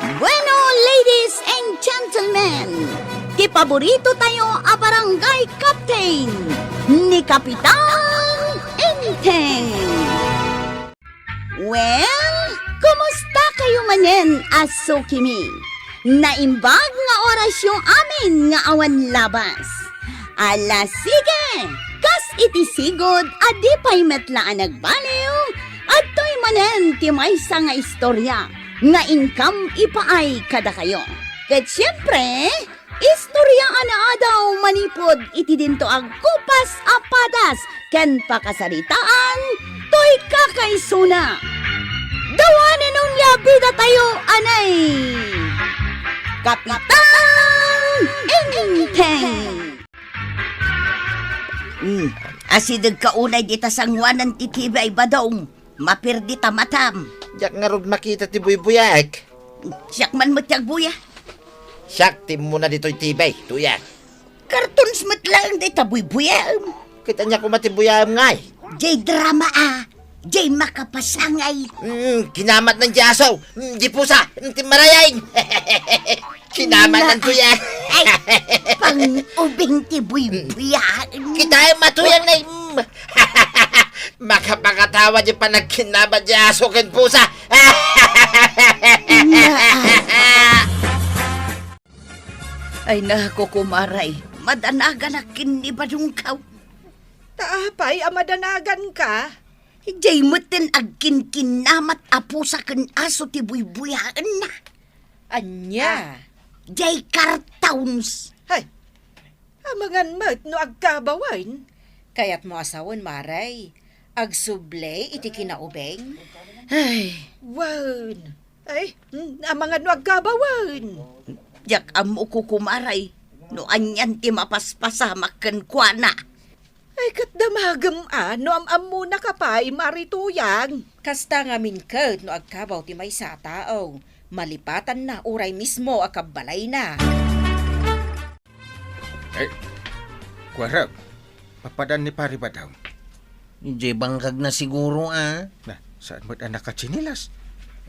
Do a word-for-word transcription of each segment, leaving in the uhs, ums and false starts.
Bueno, ladies and gentlemen, ti paborito tayo a barangay captain, ni Kapitan Enteng. Well, kumusta kayo manen a sukimi? Naimbag nga orasyo amin nga awan labas. Ala, sige! Kas iti sigud a di pay met la a nagbaliw, adtoy manen ti maysa nga istorya nga inkam ipaay kadakayo. Ket siempre, istorya a naadaw manipud iti dinto a gupas a padas ken pakasaritaan toy kakaisuna. Dawanen unay a bidatayo, anay! Kapitan Enteng! Hmm, asideg ka unay dita sanguanan ti T V ay Badong. Mapirdi ta matam. Diak ngarud makita ti buybuyaek. Siak man met ti agbuya. Siak ti immuna ditoy T V, tuya. Cartoons met laeng dayta buybuyaem. Ket ania koma ti buyaem ngay? Jay drama a. Jay makapasangay. Mm, kinamat nan di aso. Mm, di pusa. Mm, ti marayain. Kinamat nan tuya. Ay, pang-ubing ti buybuyaen. Kita ay matuyang na. Mm. Makapakatawa di panagkinamat di aso ken pusa. Ay, naku, kumaray, madanaganak ken ni Badongkaw. Ta apay a madanaganka? Jay metten agkinkinamat a pusa ken aso ti buybuyaenna. Ania? Ah, jay cartoons. Hay, amangan met no agkabawen. Kayatmo a sawen, Maray, agsubli iti kinaubing? Ay. Wen. Ay, mm, amangan no agkabawen. Diak ammo, kukumaray, no anian ti mapaspasamak kenkuana. Ay, ket damagem a no am-ammonaka pay, Mari Tuyang. Kasta ngamin ket no agkabaw ti maysa a tao, malipatanna uray mismo a kabbalayna. Eh, kuarag, papadan ni Pari Badong. Jay bangkagna siguro, a. Na, saan met a nakatsinilas?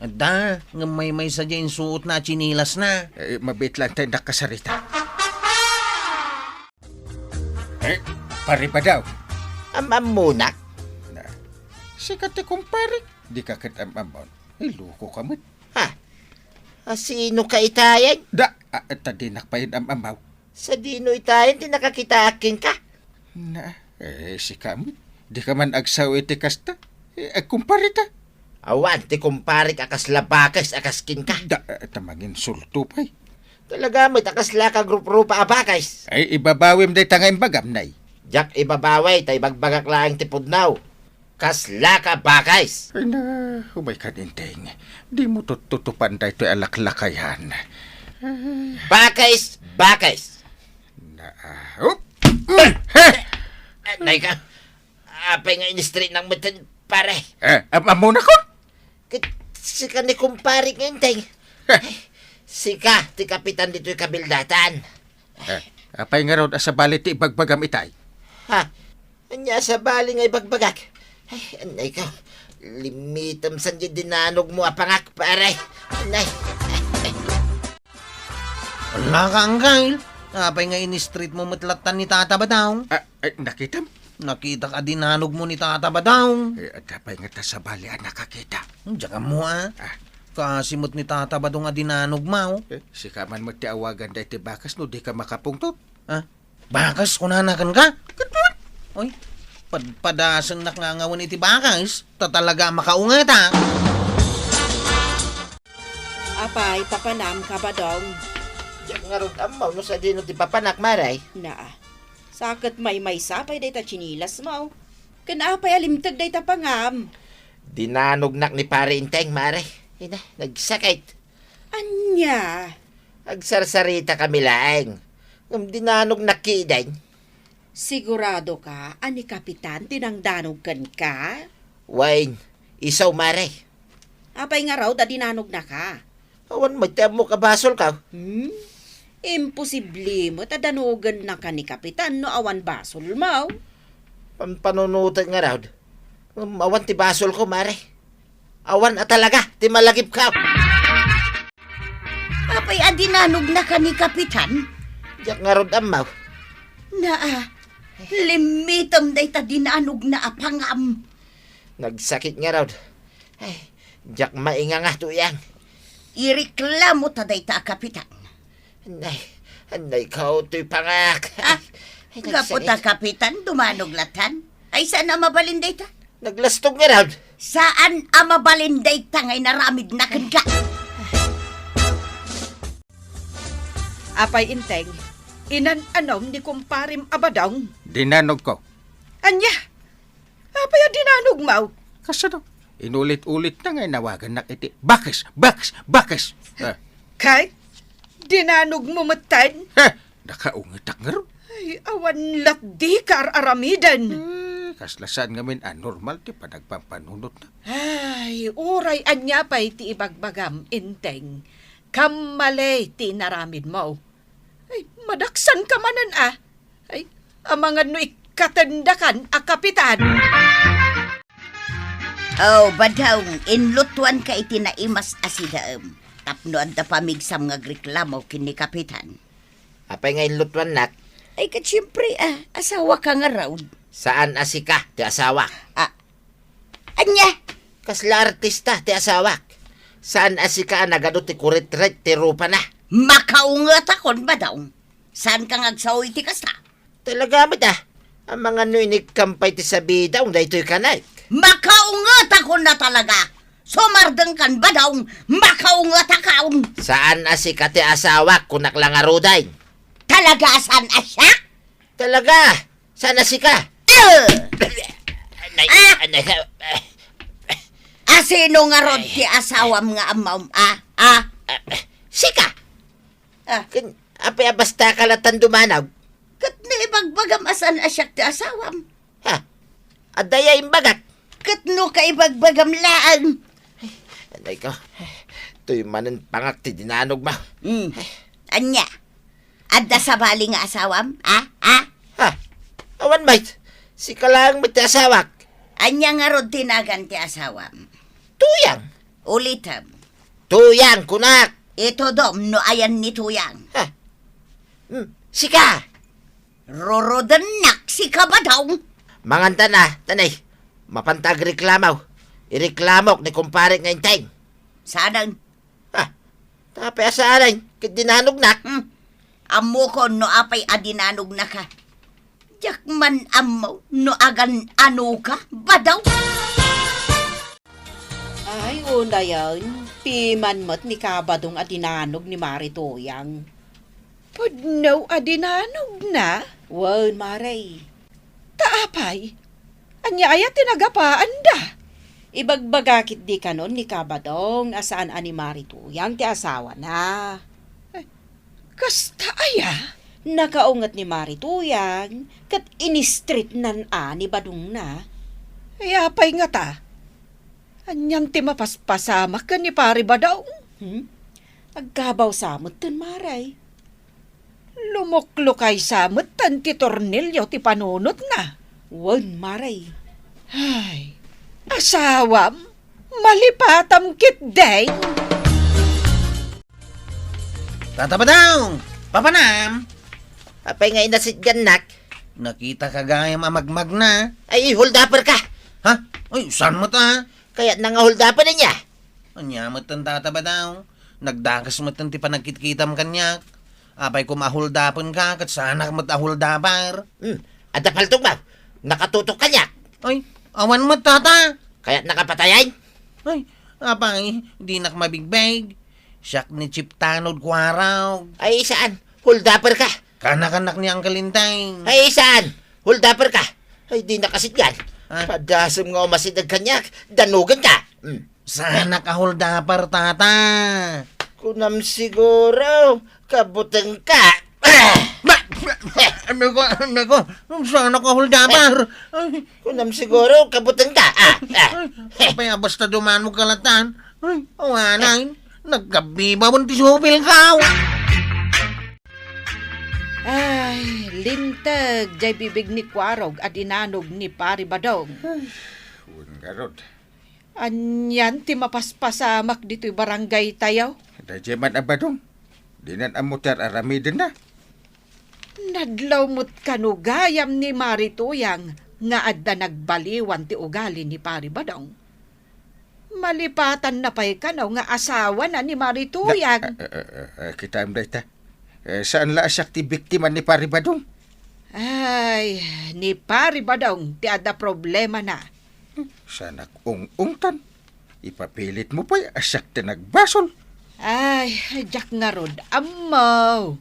Adda, ngem maymaysa jay insuotna a tsinilasna. Eh, mabiit laeng tay nakasarita. Eh, Pari Badong. Am-ammonak? Na, sika ti kumparik. Dika ket am-ammon. Ay, loko ka met. Ha? A, sino ka itayen? Da, a, ta dinak pay am-ammaw. Sadino itayen ti nakakitaak kenka? Na, eh, sika met. Dika man agsao iti kasta. Eh, agkumparita. Awan ti kumparik a kasla bakes a kas kenka. Da, eh, ta manginsulto pay. Talaga met a kasla ka gruprupa a bakes. Ay, ibabawim dayta nga imbagam, nay. Diak ibabawi, ta ibagbagak laeng ti pudno. Kasla ka bakes? Ay na, umay ka, Enteng. Dimo tuttutupan daytoy a laklakayan. Ay. Bakes! Bakes! Na, ah, up! Nay ka, apay nga in-straight nang metten, pare? Eh, am-, ammo na ko? Ket sika ni kumpare nga, Enteng. Eh. Sika ti kapitan ditoy kabildatan. Eh, apay ngarud a sabali ti ibagbagam itay? Ha? Ania a sabali nga ibagbagak? Ay, anay ko. Limitem san di dinanogmo a pangak, pare. Anay. Ala ka, Angkal. Apay nga in-straight mo met latta ni Tata Badong? Ah, ay, nakitam? Nakitak a dinanogmo ni Tata Badong. Eh, adda pay ngata sabali a nakakita. Diak ammo, a. Ah. Kaasi met ni Tata Badong a dinanogmo. Eh, sika man met ti awagan daytoy bakas no dika makapungtot. Ah? Bakas kunana kenka? Ket met. Oy, padpadasennak nga ngawen iti bakas, ta talaga a makaungetak. Apay, papanam ka, Badong? Diak ngarud ammo no sadino ti papanak, Maray. Naa. Sa ket maymaysa pay dayta tsinilasmo. Ken apay a limteg dayta pangam? Dinanognak ni Pare Enteng, Maray. Ina, nagsakit. Ania? Agsarsaritakami laeng. Ngem dinanognak ketdin. Sigurado ka a ni Kapitan ti nangdanog kenka? Wen, isu, Mare. Apay ngarud a dinanognaka? Awan met ti ammok a basolko. Hmm? Imposible met a danogennaka ni Kapitan no awan basolmo. Panpanunotek ngarud. Ngem awan ti basolko, Mare. Awan a talaga ti malagipko. Apay a dinanogna ka ni Kapitan? Diak ngarud ammo. Naa, limmitem dayta dinanogna a pangam. Nagsakit ngarud. Ay, diak mainganga, Tuyang. Ireklamo ta dayta a Kapitan. Nay, nay, kaw toy pangak. Ah, ay, gapu ta nagsakit. Kapitan, dumanog latan. Ay, saan a mabalin dayta? Naglastog ngarud. Saan a mabalin dayta nga inaramidna kenka? Apay, Enteng, inan-anom ni kumparem a Badong? Dinanogko. Ania? Apay a dinanogmo? Kasano? Inulit-ulitna nga inawagannak iti, "Bakes! Bakes! Bakes!" Ah. Kay? Dinanogmo metten? Heh! Nakaungetak ngarud. Ay, awan latdi ka ar-aramiden. Eh, kasla saan ngamin a normal ti panagpampanunotna. Ay, uray ania pay ti ibagbagam, Enteng. Kammali ti inaramidmo. Ay, madaksanka manen a. Ay, amangan no ikkatendakan a Kapitan. Oh, Badong, inlutuanka iti naimas a sidaem. Tapno adda pamigsam nga agreklamo ken ni Kapitan. Apay nga inlutuannak? Ay, ket siempre, ah, asawaka ngarud. Saan a sika ti asawak? Ah, ania? Kasla artista ti asawak. Saan a sika a nagadu ti kuritrit ti rupana. Makaungetakon, Badong. Saanka nga agsao iti kasta? Talaga met a. Amangan no inikkam pay ti sabida, daytoy kanek. Makaungetakon a talaga. Sumardengkan, Badong, makaungetakon. Saan a sika ti asawak, kunak la ngaruden. Talaga a saan a siak? Talaga, saan a sika. Eh! Anay, Ah! anay, ah, Asino ngarud Ay. ti asawam nga ammom, ah? Ah? ah, sika. Ah. Ken, apay a basta ka latan dumanog? Ket no ibagbagam a saan a siak ti asawam. Ha? Adda aya imbagak? Ket no kaibagbagam laeng. Anay ko. Toy manen pangak ti dinanogmo. Hmm. Ania? Adda sabali nga asawam? Ah? Ah? Ha? Awan met. Sika laeng met ti asawak. Ania ngarud ti nagan ti asawam? Tuyang. Ulitem. Tuyang, kunak. Itudom no ayan ni Tuyang. Ha? Hmm, sika. Rurudennak sika, Badong. Mangantan a, tanay. Mapanta agreklamo. Ireklamok ni kumpare nga Enteng. Saan? Ha? Tapay a saan, ket dinanognak. Hmm. Ammokon no apay a dinanognaka. Diak man ammo no agan-anoka, Badong. Ay, unayen, piman met ni Kabadong a dinanog ni Mari Tuyang. Pudno a dinanogna? Wen, Mari. Ta apay? Ania aya ti nagapaanda? Ibagbaga ketdi kanon ni Kabadong a saan a ni Mari Tuyang ti asawana. Ay, kasta aya? Nakaunget ni Mari Tuyang ket inistritnan a ni Badongna. Ay, apay ngata? Anian ti mapaspasamak ken ni Pari Badong? Hmm? Agkabaw sa metten, Mari. Lumuklukay sa metten ti tornilyo ti panunotna. Wen, Mari. Ay, asawam, malipatam ketdin. Tata Badong! Papanam! Apay nga inasitgannak? Nakitaka gayam a magmagna. Ay, holdaper ka! Ha? Ay, saan met a? Kayatna nga holdaper ania? Ania metten, Tata Badong? Nagdakes metten ti panagkitkitam kaniak. Apay koma a holdapenka, ket saanak met a holdaper. Hmm, adda paltokmo. Nakatutok kaniak. Ay, awan met, Tata. Kayatnaka patayen? Ay, apay, dinak mabigbeg. Siak ni Chief Tanod Kuarog. Ay, saan? Holdaper ka. Kanakanak ni Uncle Enteng. Ay, saan? Holdaper ka. Ay, dinaka sitgan. Ah. Padasem nga umasideg kaniak, danogen ka. Hmm. Saanak a holdaper, Tata. Kunam siguro, kabutengka. Ba-, ba-, ba-, amigo, amigo, saanak a holdaper. Ay, Kunam siguro, kabutengka. Ah, ah. Ay, apay a basta dumanogka latan. Ay, awanen, nagkabibawen ti supilko. Ay, linteg jay bibig ni Kuarog a dinanog ni Pari Badong. Ay, wen ngarud. Anian ti mapaspasamak ditoy barangaytayo? Dayjay man a Badong. Dinan ammo ti ar-aramidenna. Nadlaw met kano gayam ni Mari Tuyang nga adda nagbaliwan ti ugali ni Pari Badong. Malipatanna pay kano nga asawana ni Mari Tuyang. Na, eh, eh, eh, eh, kitaem dayta. Eh, saan la a siak ti biktima ni Pari Badong? Ay, ni Pari Badong ti adda problemana. Saanak ung-ungtan. Ipapilitmo pay a siak ti nagbasol. Ay, diak ngarud ammo.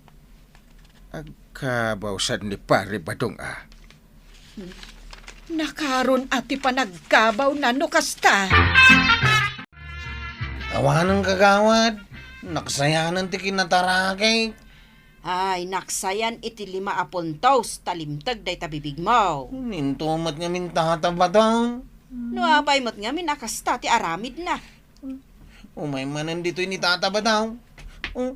Agkabaw san ni Pari Badong a. Nakaron a ti panagkabawna no kasta. Awanen, kagawad. Naksayanen ti kinatarakek. Ay, naksayan iti lima a puntos ta limteg dayta bibigmo. Ninto met ngamin, Tata Badong. No apay met ngamin a kasta ti aramidna. Umay manen ditoy ni Tata Badong. Oh.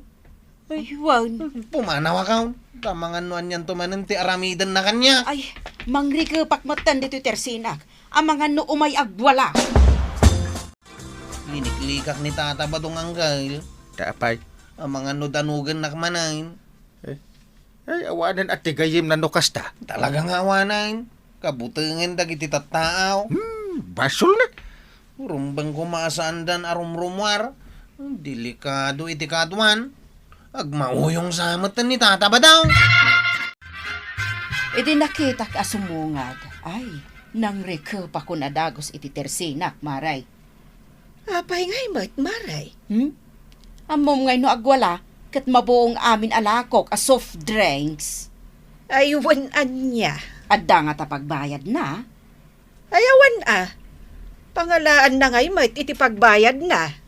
Ay, wen. Pumanawakon. Ta amangan no anianto manen ti aramidenna kaniak. Ay, mangrikepak metten ditoy tersinak. Amangan no umay agwala. Liniklikak ni Tata Badong, Angkel. Ta apay? Amangan no danugennak manen. Eh? Ay, awanen a ti gayyemna no kasta. Talaga nga awanen. Kabutengen dagiti tattaaw. Hmm, basolna. Rumbeng koma a saandan a rumrumuar. Delikado iti kaduan. Agmauyong sa metten ni Tata Badong. Idi nakitak a sumungad, ay, nangrikepakon a dagus iti tersinak, Mare. Apay ngay met, Mare? Hmm? Ammom ngay no agwala, ket mabuong amin a lakok a soft drinks. Ay, wen ania? Adda ngata pagbayadna? Ay, awan a. Pangalaanna ngay met iti pagbayadna.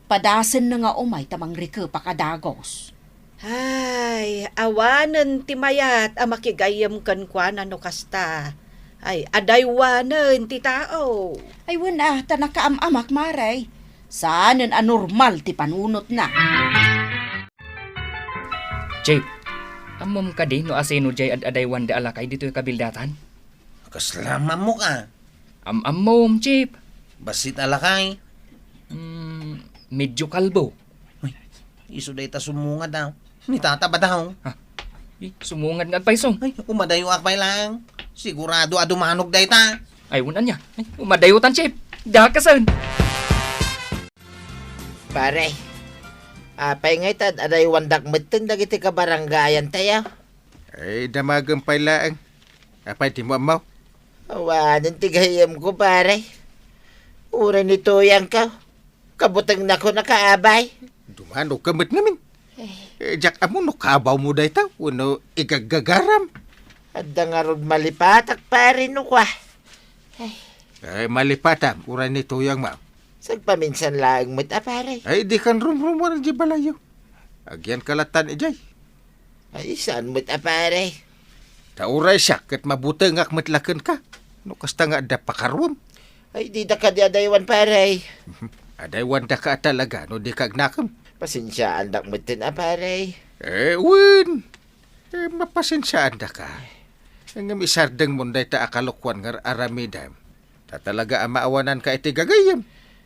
Padasenna nga umay ta mangrikepak a dagus. Ay, awanen ti mayat a makigayyem kenkuana no kasta. Ay, adaywanen ti tao. Ay, wen a, ta nakaam-amak, Mare. Saanen a normal ti panunotna. Chief, ammom kadi no asino diay ad-adaywan da a lakay ditoy kabildatan? Kasla mammok a? Am-ammom, Chief. Bassit a lakay? Mm, medyo kalbo. Uy, isu dayta sumungad a. Ni Tata Badong. Ha? Eh, sumungad nga agpayso. Ay, umadayoak pay laeng. Sigurado a dumanog dayta. Ay, wen ania. Ay, umadayotan, Chief. Dakasen. Pare, apay ngay ta ad-adaywandak metten dagiti kabarangayantayo? Ay, damagem pay laeng. Apay, dimo ammo? Awanen ti gayyemko, pare. Uray ni Tuyangko, kabutengnakon a kaabay. Dumanogka met ngamin. Eh. Eh, diak ammo no kaabawmo dayta wenno igaggagaram. Adda ngarud malipatak, pare, no kua. Ay. Eh, malipatam, uray ni Tuyangmo. Sagpaminsan laeng met a, pare. Ay, dikan rumrumuar idiay balayyo. Agyanka lattan idiay. Ay, saan met a, pare? Ta uray siak ket mabutengak met la kenka. No kasta nga adda pakaruam. Ay, dida kadi adaywan, pare. Adaywandaka a talaga no dika agnakem. Pasensiaandak metten a, pare. Eh, wen. Eh, mapasensiaandaka. Ngem isardengmon dayta a kalokuan nga ar-aramidem. Ta talaga a maawananka iti gagayyem.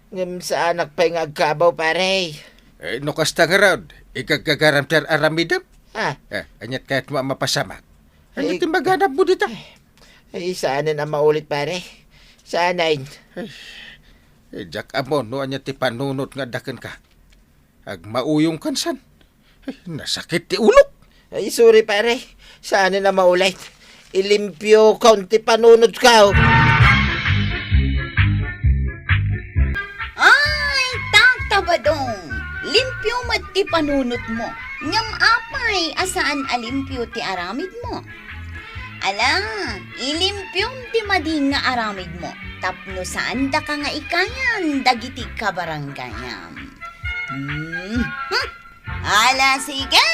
Ngem saanak pay nga agkabaw, pare. Eh, no kasta ngarud, igaggagaram ti ar-aramidem? Ah. Eh, aniat kayatmo a mapasamak? Ania ti maganapmo dita? Ay, saanen a maulit, pare. Saanen. Eh, eh, diak ammo no ania ti panunot nga adda kenka. Agmauyongkan san. Ay, nasakit ti ulok. Ay, sorry, pare. Saanen a maulit. Ilimpiokon ti panunotko. Ay, Tata Badong, limpio met ti panunotmo. Ngem apay a saan a limpio ti aramidmo? Ala, ilimpiom ti madi nga aramidmo tapno saandaka nga ikayan dagiti kabarangayam. Hmm. Hmm. Ala, sige!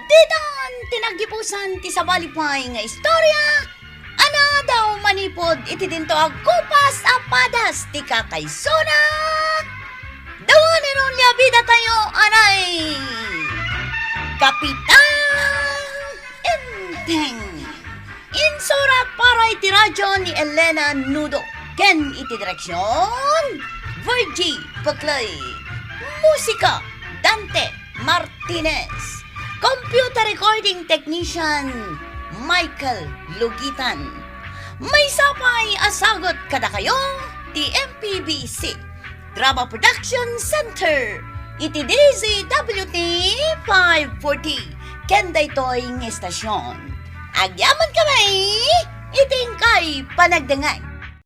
Ditan ti naggipusan ti sabali pay nga istorya a naadaw manipud iti dinto a kupas a padas ti kakaisuna. Dawanen ni abidatayo anay Kapitan Enteng. Insurat para iti radio ni Elena Nudo ken iti direksion, Virgie Peclay. Musika, Dante Martinez. Computer Recording Technician, Michael Lugitan. Maysa pay a sagut kadakayo ti M P B C Drama Production Center iti D Z W T five forty ken daytoy nga estasion. Agyamankami iti inkay panagdengngeg.